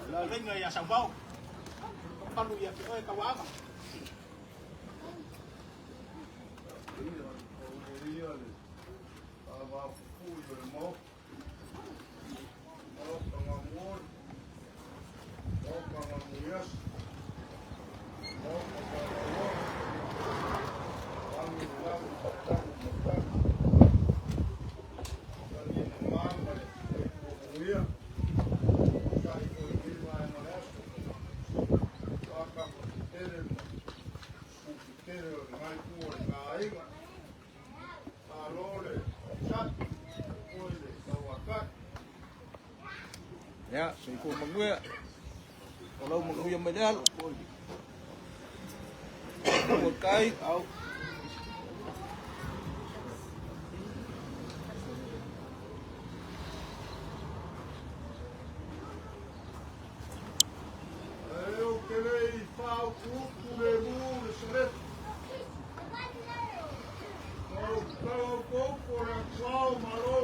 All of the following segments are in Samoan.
Fetalaiga ia Sauvao, mamalu ia te oe Tauaava. Ia, soifua manuia. O lau manuia mai le alo. Ua kai, au. E o te lei whāukuuku le mū le salefu. O tau kouko le atuao malo.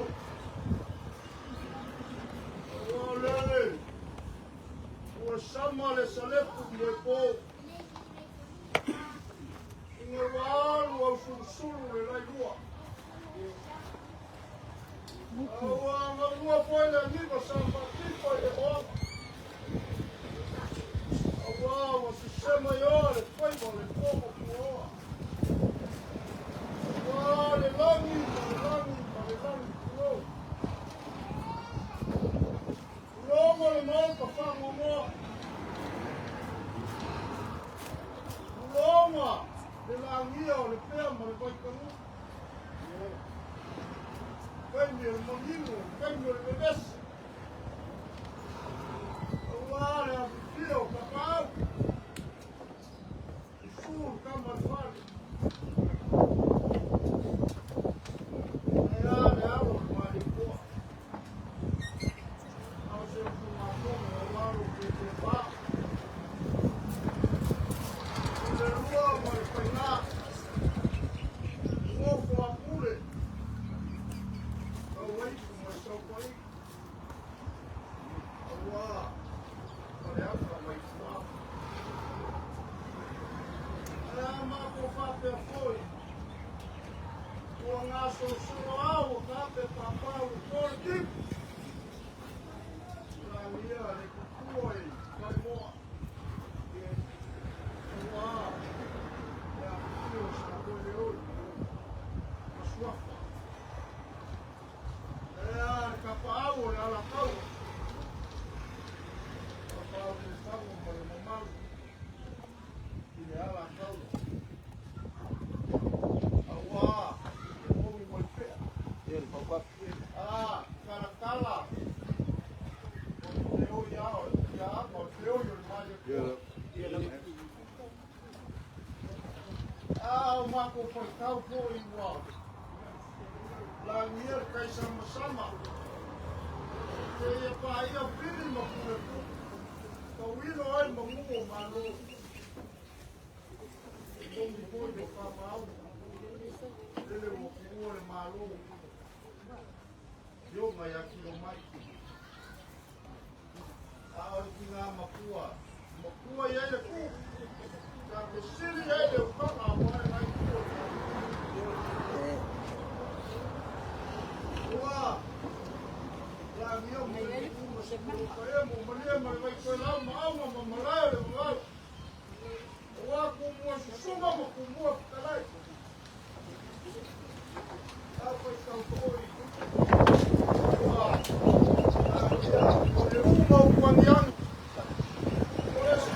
O lele, ua sama le salefu mo e pō. Inga ua alu au sulusulu le lailua. Ua galua foi le aniva sa faatifa i le moana. Aua ua sesema i oa le faiva o le pomo puaoa. Aua le lagi ma le lagi ma le lagi tulou. Tulogo le maota faagogoa. Tuloga le lagia o le pea ma le vaikalu. Taimi o le manino, taimi o le vevesi. Aua le afifio o tapaau. Susu le tama le fale. Ae a le alo o le Malietoa. A o se usugafono aua lou fefe pa. O le lua ma le faiga. Nofo a pule. Tauaifu ma le saofaiga. Aua ma le ata mai tua. Ae a matou faapea foi, ua gasolosolo au o taape papa ua to le timu. Lagia le kupua i Falemoa. Aua le afifio o Samoeleoi ma Suafa. Ae a le tapaau o le Alataua. Tapaau le fagu ma le mamalu i le Alataua. Aua le momi mai pea. Ia, le paukapi. Ah, talatala. O te oi ao, ia ama, o te oi o le Malietoa. Ah, o matou faitau foi ua lagia le tai samasama. Seia paia pili ma pulepu. Tauilo ai magu o Malo. E momi foi ma faamaoni. Lele ua tuua le Malo. Ioga ia kilo mai. A o le tiga makua. Makua i ai le ku. Sa fesili ai le ukaga aua e nai ku o le Ua lagia mo le ku ma se ku ka e mo malia ma le vai koe lau ma auga ma malae o le vavau. Ua kumua susuga ma kumua fetalai. A faitau foi. Ua lagia o le uma o pagiagi. O le se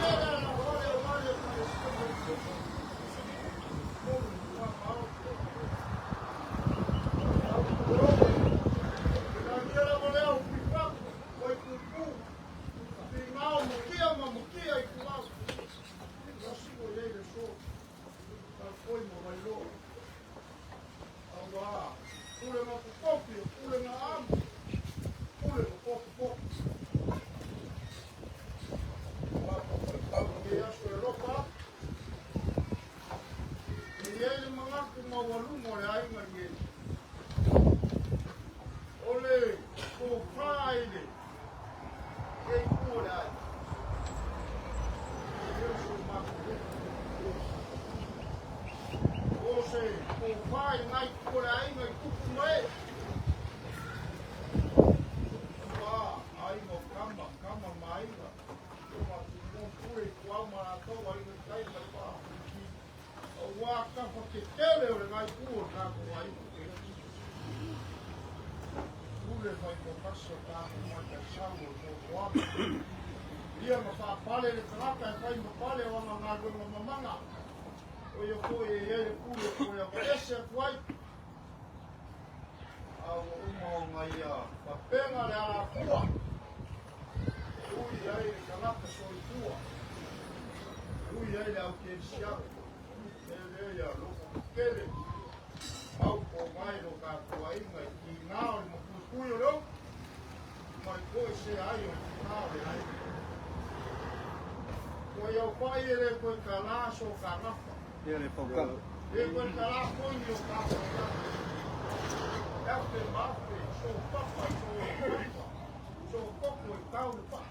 le la wale o wale pa le se mo mo ma tafa tetele o lenā itu o le tatou aiga. Pule faitotasi o tatou mataisau o le toatoaga. Ia na faapale le tagata e fai ma pale o ana galuega mamana. O ia foi e i ai le pule e toe aveese atu ai. A ua uma ona ia tapena le alafua e ui ai le tagata soifua, e ui ai le au kerisiano. E le ia loko tetele, maupo mai lo tatou aiga i tiga o le mapuipui o le ou, ma le toesea ai o le tiga o le aiga. Ua iau pai e le toe talā so ta gafa. Ia le faukala. E toe talā foi ni o ta faukala. E afe ma afe, so papa i so papa, so koko i tau le paa.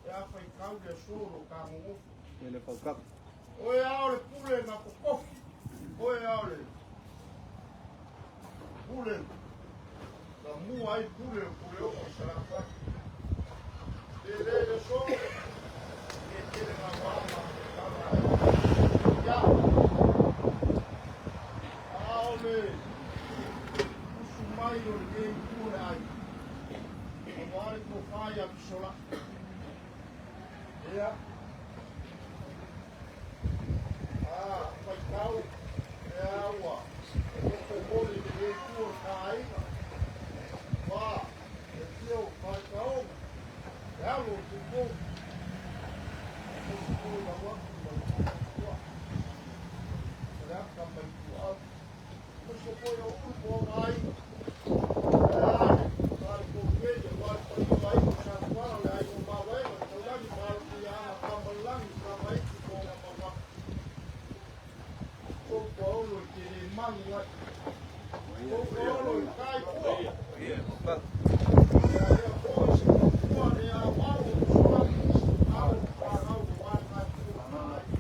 E afa i tau le aso lo ta gogofo. Ia le faukala. Oe a o le pule na totofi, oe a o le pule na mua ai pule o Puleono i Salafai. E le le so, e tele ngā wā ma te tala ai. Ia, a o le usu mai o lenei itu o le aiga, aua le tofa ia Fisolai. Ia, a faitau, ea ua nofo moli i lenei itu o le ta aiga, ua e fia o faitaoga, e alo o tupu, aemaise foi lau atu ma le matua, o le ata mai tuau. Aemaise foi o ulu ma ona aiga, ae a le falekope, aua le paia o aiga o Satuala, le aiga o Mavaega, le Taulagi ma alo Tuiaana, Tamalelagi, Tamaiti ma ona mamalu. Tou paolo i te le manu ai. Tou paolo i tai pua. Ia le faukala. Ia ea foi se fautua le aoao o Fisolai, alo ma fanau aua le galuega o ta aiga.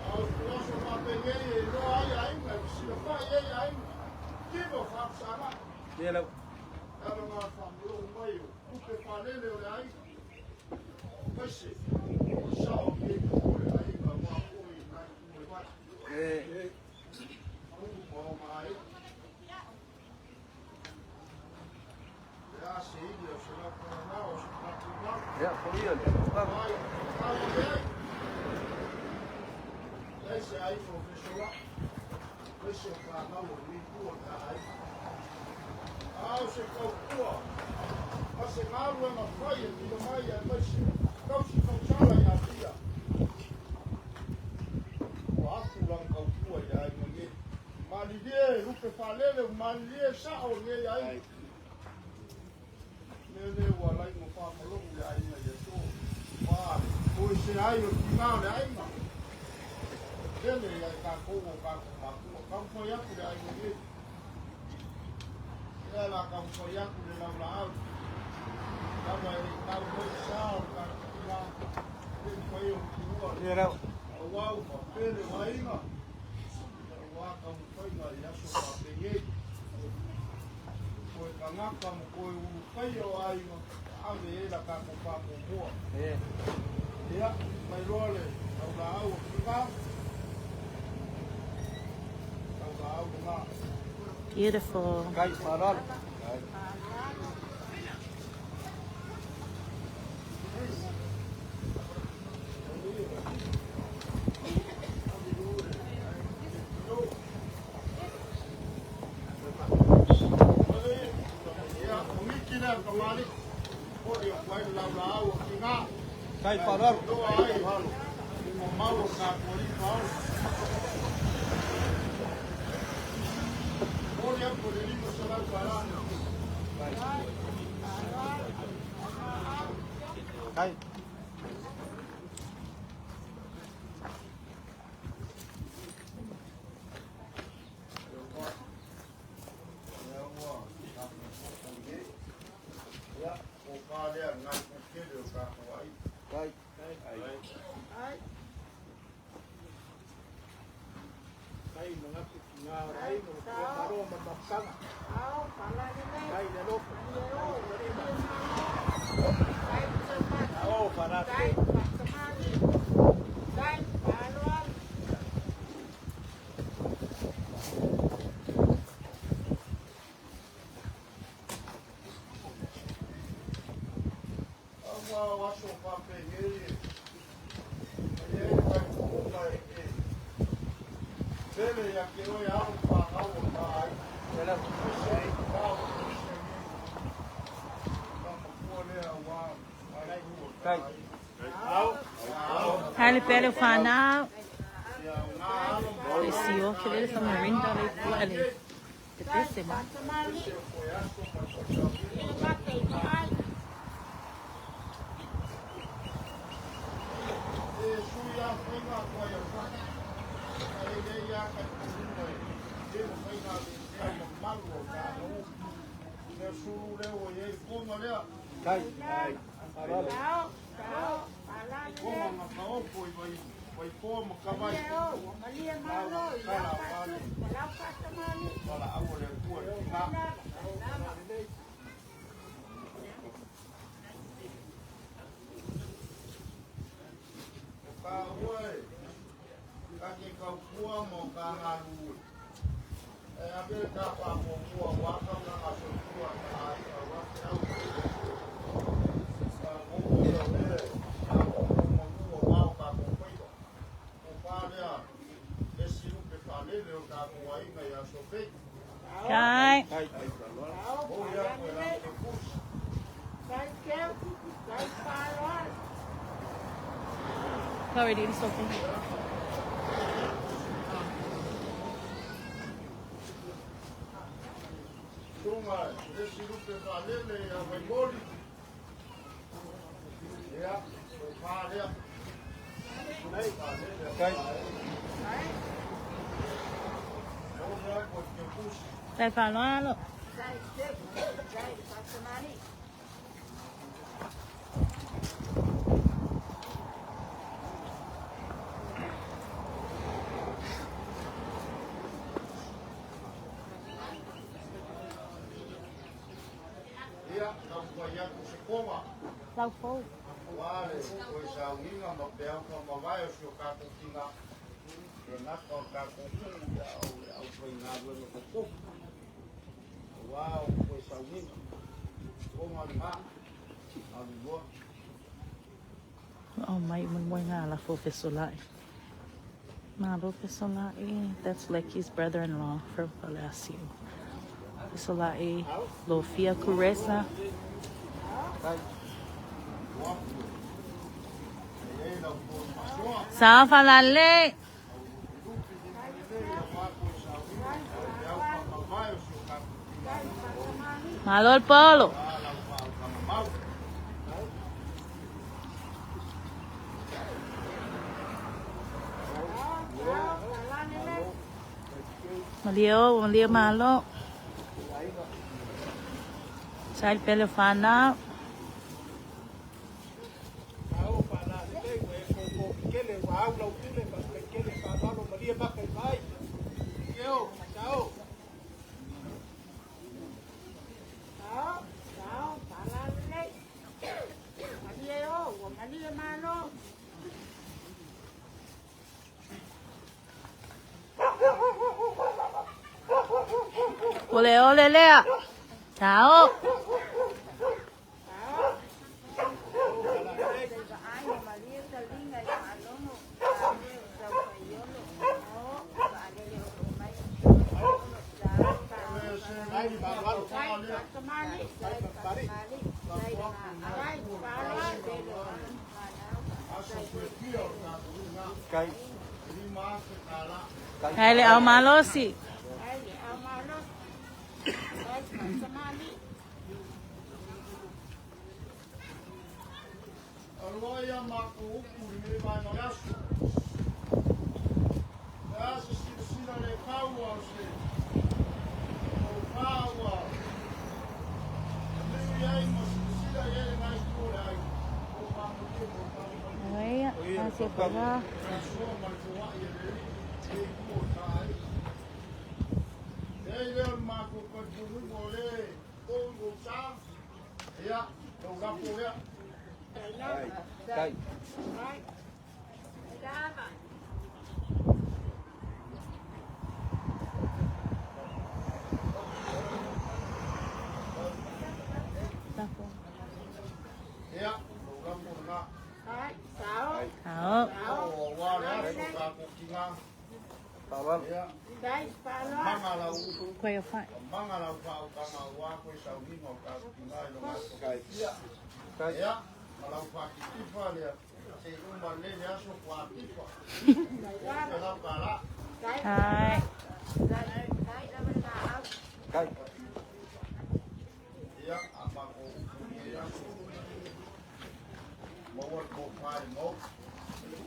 A o ituaso faapenei e iloa ai aiga, e fesilafai ai aiga, tino faafesagai. Ia le E ala na faamulou mai o tupe faalele o le aiga, aemaise o le sao o lenei itu o le aiga aua foi lena itu o le vai. E. Ulu ma ona aiga. Le a se ili o se lautalala o se tatou mau. Ia, foia le faukala. Mai, tau ane ai. Leai se aiga o fesolai, aemaise o fanau o lenei itu o le ta aiga. A o se fautua ma se galuega fai e pilo mai aemaise tausi tausala ia Pia. Ua afu lana tautua i le aiga nei. Malilie lupe faalele, malilie sao o lenei aiga. Mea lea ua ala ai ona faamalogu le aiga i aso. Ua toesea ai o le tiga o le aiga. Tele ia i tatou o tatou matua. Taumafai atu le aiga nei. Lea la taumafai atu le laulaau. Lava e le i tau mai le sa o le tatou tina. E le mafai ona tuua le Ia le auau ma pele o aiga. Aua taumafaiga i aso faapenei. Toe tagata ma toe ulufaia o aiga ave i ai la tatou faamuamua. E. Ia, mai loa le laulaau o tina. Laulaau lena. Beautiful. Kai faalalo. Ia, o miki lea kamali. Foi o kuai le laulaau o tina. Kai faalalo. Loa ai, i mamau o tatou alii paolo. Moli atu le $500. Kai. Ia ua, tatou fofu nei. Ia, o ka lea ngai kukele o tatou ai. Kai. Kai manatu ki ngā aiga o te maro ma mafutaga. Kai le alofa. Ao farate. o aso faapenei e i ai le talitonuga e pele ia te oe alo ma fanau o ta aiga, aemaise ai ta o Tusi nei, ka matua lea aua vaeatu o ta aiga. Haile pele whanau. Ia aoga alo ma Le sio ke lele fa marinda le pua le. Te pese ma. aemaise o toe aso ma le toe sauiga o tatou E sui lava faiga atu ai a e lelei lava talitonuga e le mafai ona aveesea mamalu o tatou. Le sulu lea ua i ai le koga lea. Koga na taoto i Vaipoa ma Kavai. Lau tatala aua le valaau a le Atua i le tina. O taua e ta te tautua ma o ta galulue, ae ave le ta faamuamua aua taunaga soifua a ta aiga aua feau ma tatou ia o lea e tatou manu aua o tatou faiva. O pa lea le isi lupe faalele o tatou aiga ia Sofei. Kai. Momoli atu e la outou pusi. Already it's okay. Susuga le isi lupe faalele ia Vaimoli. Ia, o pa lea. Lupe faalele a ta aiga. Momoli atu e te pusi. Tai whanau. Ia, taumafai atu se koma Lau fou. aua le toe sauiga ma peau faamavae o si o tatou tina. Le gata o tatou nuu ia o le aufaigaluega totofi aua o toe sauiga. Koma lena, alu loa. Oh mai mo mo ngā la fo fesolai. Malo fesolai. That's Lecky's brother-in-law from Palacio. Fesolai Lofia Kuresa. O atu e i ai lau toe masoa. Sa falale. Lupe limalelei aua toe sauiga ma peau faamavae o si o tatou tina. Malo el polo. Aua lau faautaga mau. Malio, malio malo. Sai pele whanau. Ao faalalelei ua e fofo kele ua au lau pule faafetaikele faaaloalo malie maka i vaai. Eo, sao. Ole ole lea. Tao. Ai faaaloalo. Ai Aso fuefia o tatou tina. $5,000. Haile au malosi. Aloa ia matou upu i lenei vaega o le aso. E a se silasila le kaua o se tofa ua nui ai ma silasila i ai lena itu o le aiga. O faamalie mo faamalie. Ai, asi pala. Le asoa ma le foai e le alii i le itu o ta aiga. E ai lea o le matou talitonuga o le tou i lou sa, ia, lau lafo lea. Ia, lau fesolafai. Mamaga lau faautaga aua koe sauniga o tatou tina i loga aso fiafia. Ia, ma lau faatitifa lea, se i uma lelei le aso faatifa. Ia lau tala. Kai. Ia, a matou upu i lenei aso. Maua le tofa i le Maota.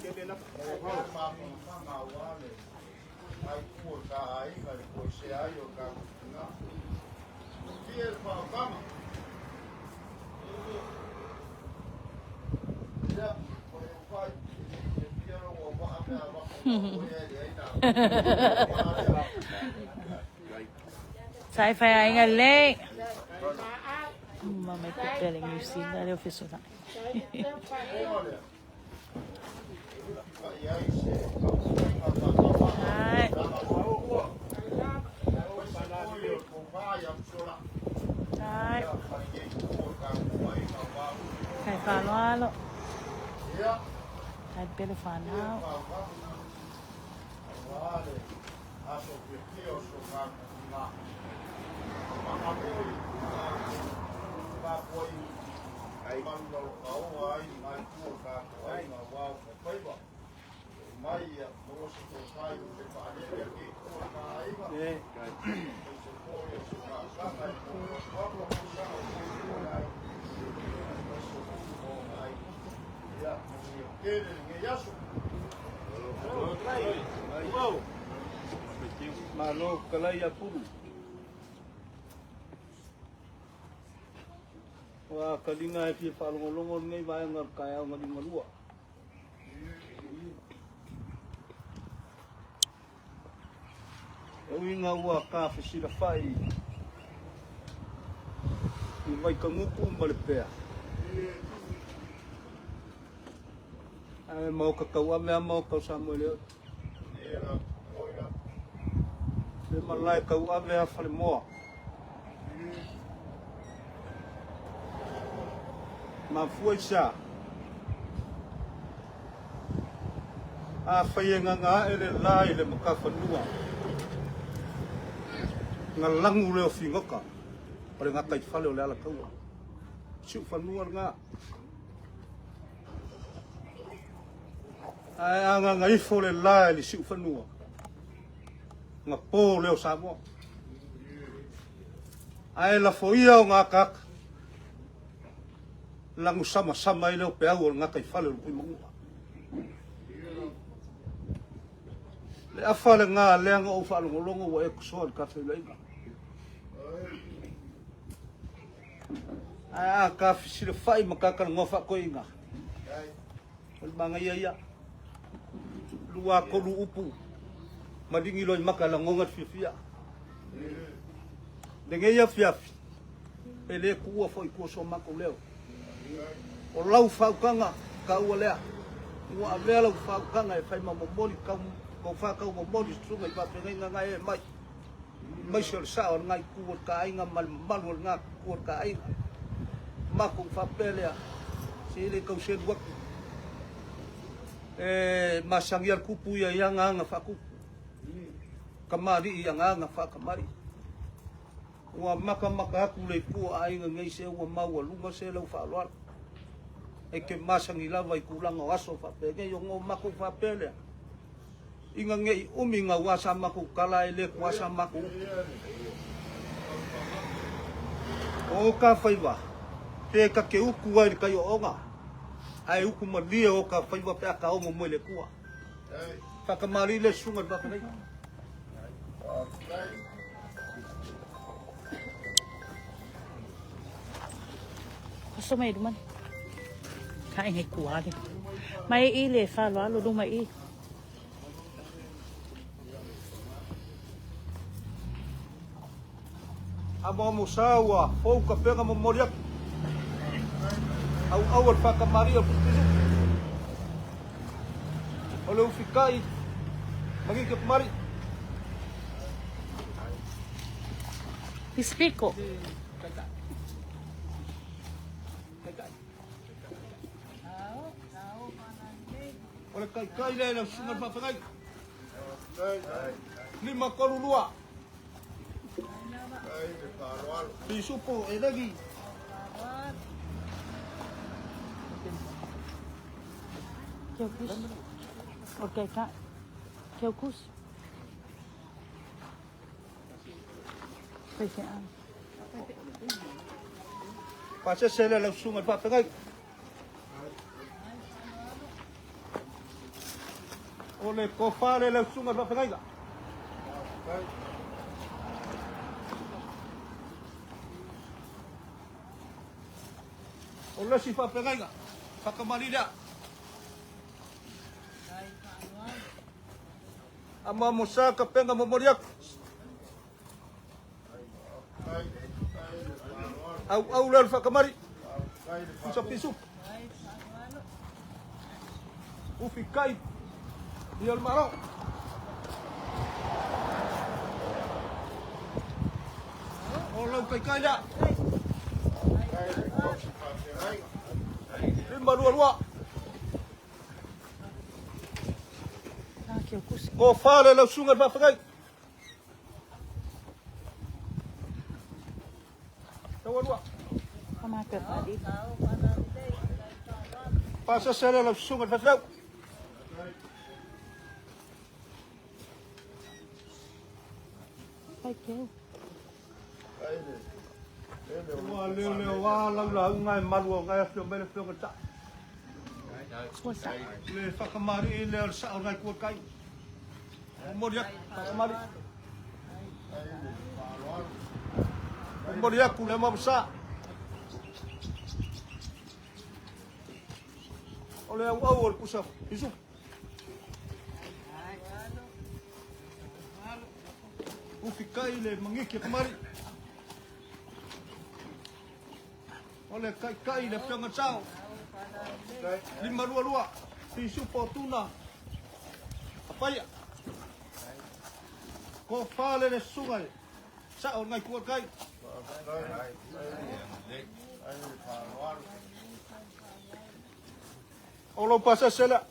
Maua foi le mafanafana aua le aitu o le ta aiga i le toesea ai o le tatou tina. Tia le faautaga. Ia, o le ufai, e fia lou auvaa pe a avatu o ea e leai na. Tai fai aiga lelei. Ma mai pepele New Zealand leo fesolai. Kai. Tai. Kai faaaloalo. Tai pele whanau. Malo kalai apulu. Wa kalinga e fia whaalongolongo lenei vaega o le taeao na liugalua. E uiga ua ka fesilafai i Vaikagutu ma Lepea. Ae maoka tauave a maoka o Samoa le Le malae tauave a Falemoa. Mafua i sa. A fai e gaga ae le la i le matafanua. Na lagu lea o figota o le gataifale o le Alataua. Siufanua lena. Ae a gagaifo le la i le siufanua, na po lea o Samoa. Ae lafoia o gataata, lagu samasama ai lea o peau o le gataifale o le Tuimanua. Le afa lena lea na ou faalogologo ua e tosoa i le ta feiloaiga. Ae a ta fesilafai ma ta talanoa faatoeaiina, o le manaia ia. Lua tolu upu, maligi loa i maka e lagona le fiafia. Lenei afiafi, e le tuua foi i tua so matou leo. O lau faautaga taua lea. Ua avea lau faautaga e fai ma momoli tau, tofa tau momoli susuga i faafeagaiga na e mai. Aemaise o le sao o lena itu o le ta aiga ma le mamalu o lena itu o le ta aiga. Matou faapea lea, se le tau selu atu. E masagia le tupu ia i aga aga faatupu. Kamali'i i aga aga faakamali'i. Ua matamata atu le itu o aiga nei se ua maualuga se lau faaaloalo. E te masani lava i tulaga o aso faapenei ona o matou faapea lea. Ina ne i umi gaua sa matou tala e le kua sa matou upu. O ka faiva, pe ta te utu ai i le tai ooga, ae utu malie o ka faiva pe a ka omo mai le Atua. Whakamalii le susuga i le whakawhenei. Oso mai luma. Ka ingai kuale. Mai i le faaaloalo luma i. Amo amo sa ua fou ka pega momoli atu. Auau o le faakamalie o le Pusipusi. O le ufikai magi ke mari. Ispiko. O le kaikai lea i lau susuga i le faafeagai. 532. Pisupo e lagi. Keukus. Okay, ka. Keukus. Faifeau. Pasese le lau susuga i le faafeagai. O le tofa le lau susuga i le faafeagaiga. O le isi faafeagaiga, fakamali lea. Amoamosa ka pega momoli atu. Auau lea o le faakamali. Pusa pisu. Ufi kai. Ia o le Malo. O lau kaikai lea. 522. Ko fa le lau susuga i le faafegai. Taualua. Pasese le lau susuga i le faifeau. Ua leo leo a lau lauga e malu o ngai afio mai le afioga i le Sa. Le whakamari i lea o le sao ngai kua kai. Momoli atu, whakamari. Momoli atu le mawasa. O le au au o le pusa isu. Ufi kai le mangiki a kamari. O le kai kai le afioga sao. 522. Pisupo tuna. Apaia. Ko fale le susuga i sao ngai kua kai. O lou pasese lea.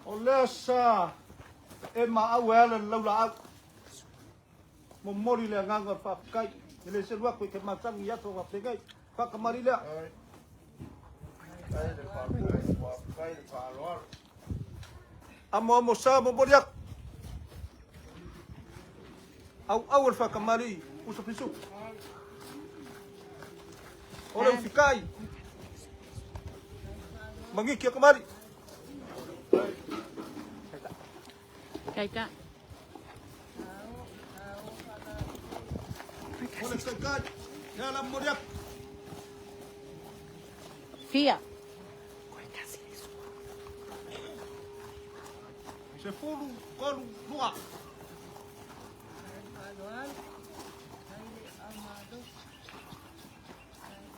O lea sa e maau e ala le laulaau. Momoli le agaga o le faafetai. E le selu atu i ke masani i aso faafeagai. Faakamali lea. Amoamo sa momoli atu. Auau o le faakamali uso fisu. O le ufikai. Mangiki a kamali. Kaika. O le kaikai. Lea la momoli atu. Fia. 13, 2.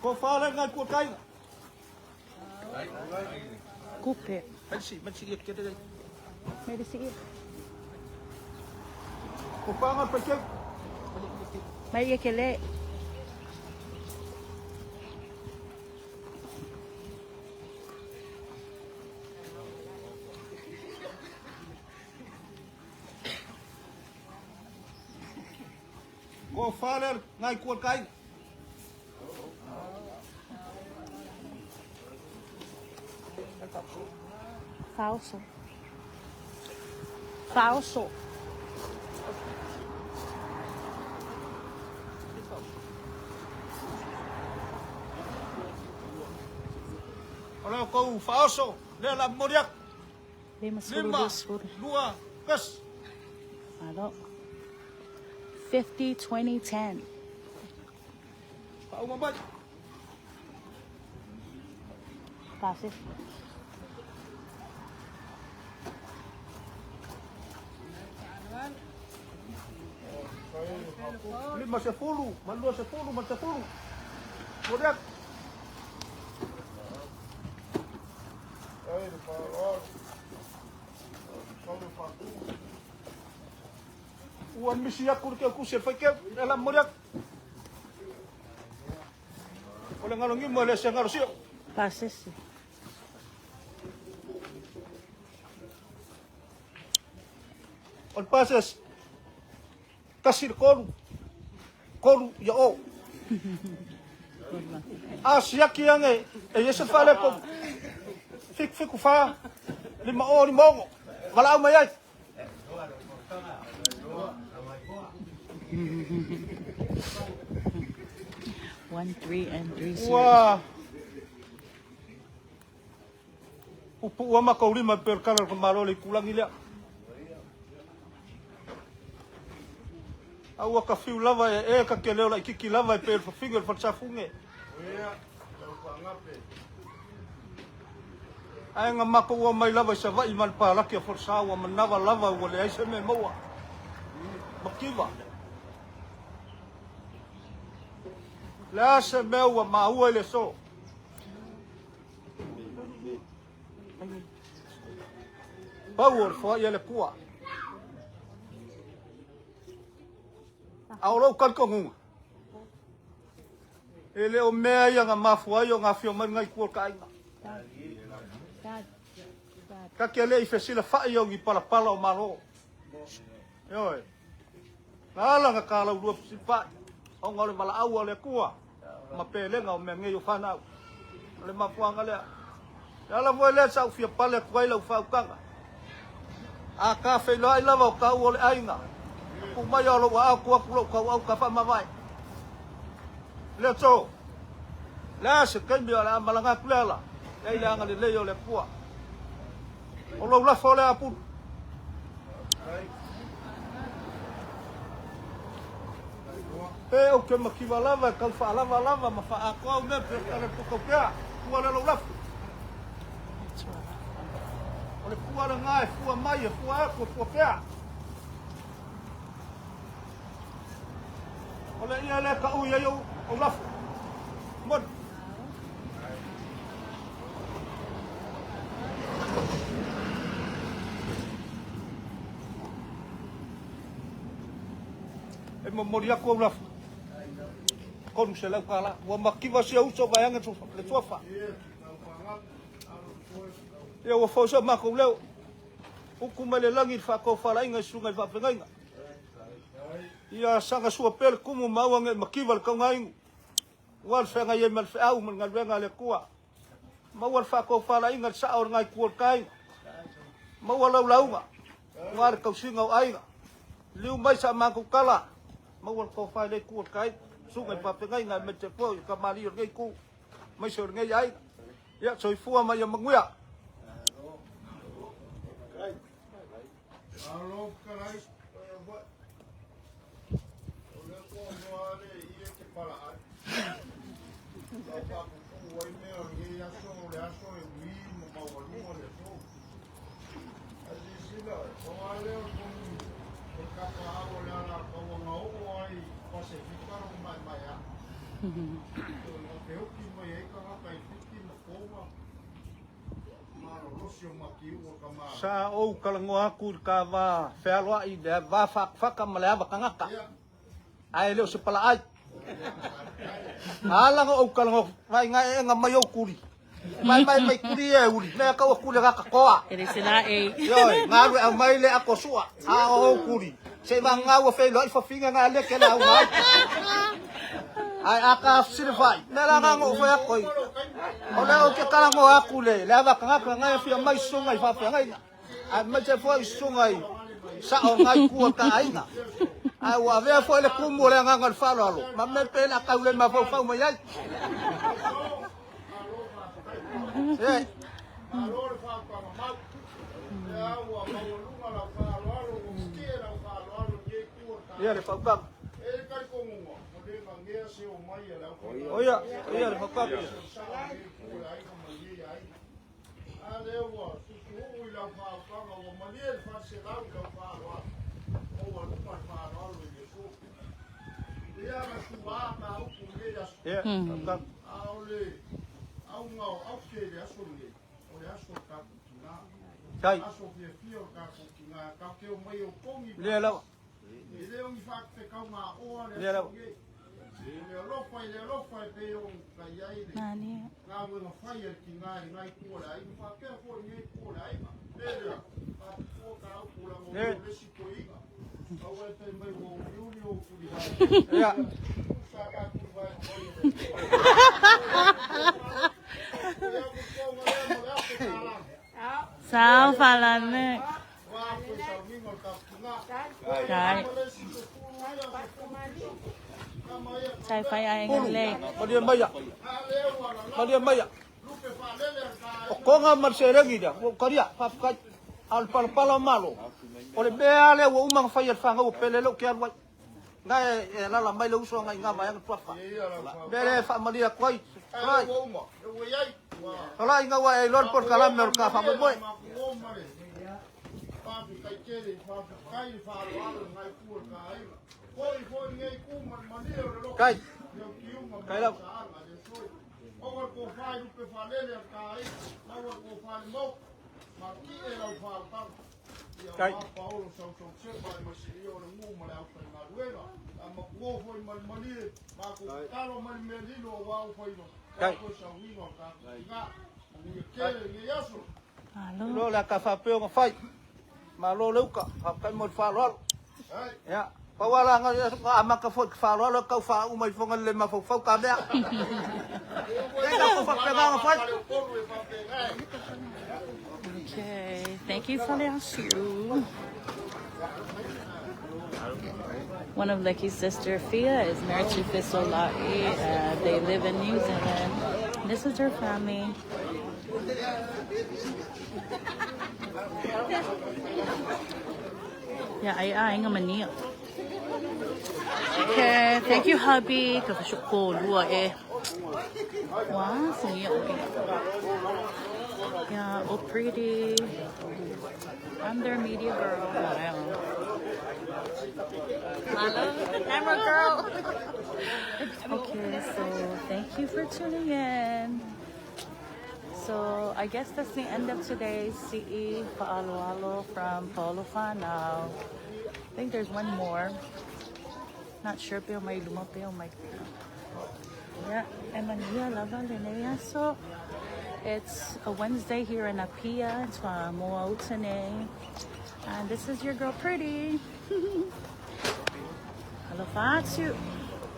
Ko fale ngai kua kai. Kupe. Melsi, melsi ia kere. Merisi ia. Ko panga peke. Mai ia ke le. Ko fale ngai kua kai. Falso. Falso. O leo kou whaoso, lea la momoli atu. 5 10 5, 20. 2, 1. Malo. 50, 20, 10. Whauma mai. Pase. 50, ma 20, ma 10. Momoli atu. Ua misi aku le ke kusi e whaike, lea la momoli atu. O le ngalongimo e le se ngalo sio. Pasese. O le pasese, tasi le tolu, tolu ia o. A siaki ane, e i ai se faaletonu, fitu fitu fa, lima o lima ono, valaau mai ai. 1, 3, and 3 0. Ua puupuu lava matou lima e pei o le tala o le tamaloa i le itulagi lea. A ua ta fiu lava e e ta te leo laititi lava e pei o le fafine o le falesafune. Ae na matou omai lava i Savaii ma le palaki a Folasa ua manava lava ua leai se mea e maua. Mativa. Le a se mea ua maua i le aso? Pau o le foai a le Atua. A o lou talitonuga, e le o mea ia na mafua ai ona afio mai lenei itu o le taaiga. Ta te le i fesilafai au i palapala o Malo. Ioe. Na ala na talaulua fesipai, ona o le valaau a le Atua ma pelega o mea nei o fanau. O le mafuaaga lea. O le ala foi lea sa ou fia pale atu ai lau faautaga. A ta feiloai lava o taua o le aiga, tuu mai o lou aao tuu atu lou tauau ta faamavae. Le aso, le a se taimi o le a malaga atu le ala, e ai le agalelei o le Atua. O lou lafo lea Apulu. Pe ou te mativa lava e tau faalava lava ma faaatoa au mea pe o tala puka pea, tua le lou lafo. O le pua lena e fua mai, e fua atu, e fua pea. O le ia lea ka ui ai ou lafo. Moni. E momoli atu au lafo. $300. Ua mativa si ou uso vaeane le suafa. Ia ua fou so makou leo. Uku mai le lagi i le faatofalaiga i susuga i faafegaiga. Ia saga sua pea le kumu ma aua nei mativa le tauga inu. Ua le feagai ai ma le feau ma le galuega a le Atua. Maua le faatofalaiga i le sao o le itu o le aiga. Maua lau lauga, aua le tausiga o aiga. Liliu mai sa matou tala, maua le tofa i le itu o le aiga. Susuga i faafegaiga aemaise foi o tamalii o lenei itu, aemaise o lenei aiga. Ia, soifua ma ia manuia. Malo fetalai. O lea ua moa le ie ke pala ai. Lau faapuupuu ai mea o lenei aso, o le aso e ui ma maualuga le aso. Ae silasila, pau lava lea o le komu o le kapaau o le Alataua na oo ai i Pasefika lona maemaea. Na feoti mai ai tagata i Fiti ma Tonga. Sa ou talanoa atu i le ta va fealoai i le va faakafaka ma le ava tagata, ae le o se palaai. A ala ona ou talanoa atu, vaai gaeega mai ou tuli. Mai mai mai tuli e uli, mea tau atu le gakatoa. E le se la e. Ioe, galu e aumai le ato sua, a o ou tuli. Se i vagana ua feiloai fafine na le ke lauga ai. Ae a ta fesilafai, mea la na ou fai atu ai. O lea ou te talanoa atu le le ava tagata na e fia mai susuga i faafeagaiga. Aemaise foi susuga i sao na i tua ta aiga. Ae ua avea foi le kumu o le agaga o le faaaloalo, ma mea pe le a tau le mafaufau mai ai. E. Malo le faautaga mau. Lea ua maualuga lau faaaloalo, ua tetee lau faaaloalo i lenei itu o le Ia le taeao. faautaga. E i ai le talitonuga, ua le gagea se omai a le aufaigaluega. O ia, o ia le faautaga. Se sao i lenei itu o le aiga ma lenei aiga. A lea ua tutuuu i lau faautaga, ua malie le faleselau i lau faaaloalo, maualuga le faaaloalo i le aso. Ia na sua ta upu i lenei aso. Ia, faautaga. A o le auga o aute i le aso lenei, o le aso o le tatou tina. Tai. Aso fiafia o le tatou tina, tatou te omai e opogi Lea lava. E le o ni faafetaugaoa le Lea aso lava. lenei. O le alofa i le alofa e pei ona i ai le Nani. galuega fai a le tina i lenei itu o le aiga, faapea foi i lenei itu o le aiga. Ia. Sao falane. Kai. Tai fai ai Pulu, le. malie maia. Malie maia. O konga ma le seleni lea, ua ou talia, faafetai. A o le palapala o malo, o le mea lava lea ua uma ona fai e le fanau o Pele lea ou te alu ai. Na e e alaala mai le uso agai i na vaega tuafa. O le mea lea e faamalie atu ai, Solai, Solai ina ua e iloa le polokalame o le ta faamoemoe. Kai, kai lava. Kai. Kai. Malo. Iloa o le a ta faapea ona fai. Malo le uka, faafetai mo le faaaloalo. Ia, pau lava la na amata foi i te faaaloalo e tau faauma ifo na le mafaufau ta mea. Nei tatou faapena ona fai. Okay. Thank you, Faleasiu. One of Leki's sister, Fia, is married to Fesola'i. They live in New Zealand. This is her family. Yeah, I ai mania. Okay, thank you, hubby. Ka ko lua e. Wow, so yeah, yeah, oh pretty. I'm their media girl. Wow. Camera girl. Okay, so thank you for tuning in. So I guess that's the end of today's CE Fa'aloalo from Paulo Whanau. I think there's one more. Not sure pe o mai luma pe o mai. Yeah, e manuia lava lenei aso. It's a Wednesday here in Apia. It's Moa Utane. And this is your girl Pretty. Alofa atu.